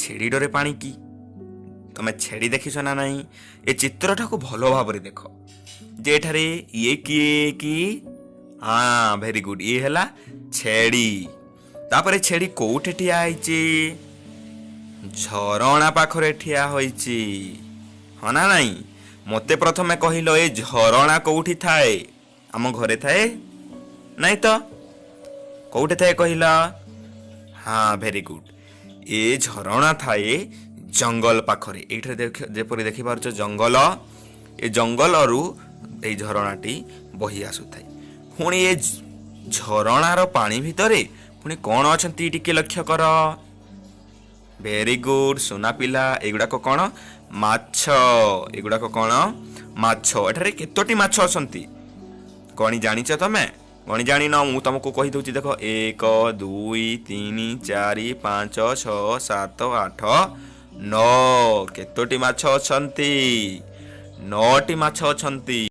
ଛେଳି ଡରେ ପାଣି କି? ତମେ ଛେଳି ଦେଖିଛ ନା ନାହିଁ? ଏ ଚିତ୍ରଟାକୁ ଭଲ ଭାବରେ ଦେଖ ଯେ ଏଠାରେ ଇଏ କିଏ କି? ହଁ, ଭେରି ଗୁଡ୍, ଇଏ ହେଲା ଛେଳି। ତାପରେ ଛେଳି କୋଉଠି ଠିଆ ହେଇଛି? ଝରଣା ପାଖରେ ଠିଆ ହୋଇଛି, ହଁ ନା ନାଇଁ? ମୋତେ ପ୍ରଥମେ କହିଲ, ଏ ଝରଣା କୋଉଠି ଥାଏ? ଆମ ଘରେ ଥାଏ? ନାଇଁ ତ, କୋଉଠି ଥାଏ କହିଲ? ହଁ, ଭେରି ଗୁଡ୍, ଏ ଝରଣା ଥାଏ ଜଙ୍ଗଲ ପାଖରେ। ଏଇଠାରେ ଯେପରି ଦେଖିପାରୁଛ ଜଙ୍ଗଲ, ଏ ଜଙ୍ଗଲରୁ ଏଇ ଝରଣାଟି ବହି ଆସୁଥାଏ। ପୁଣି ଏ ଝରଣାର ପାଣି ଭିତରେ ପୁଣି କ'ଣ ଅଛନ୍ତି ଟିକେ ଲକ୍ଷ୍ୟ କର। ଭେରି ଗୁଡ୍ ସୁନା ପିଲା, ଏଗୁଡ଼ାକ କ'ଣ? ମାଛ। ଏଗୁଡ଼ାକ କ'ଣ? ମାଛ। ଏଠାରେ କେତୋଟି ମାଛ ଅଛନ୍ତି ଗଣି ଜାଣିଛ ତମେ? ଗଣି ଜାଣିନ? ମୁଁ ତମକୁ କହିଦେଉଛି, ଦେଖ, 1, 2, 3, 4, 5, 6, 7, 8, 9। କେତୋଟି ମାଛ ଅଛନ୍ତି? 9ଟି ମାଛ ଅଛନ୍ତି।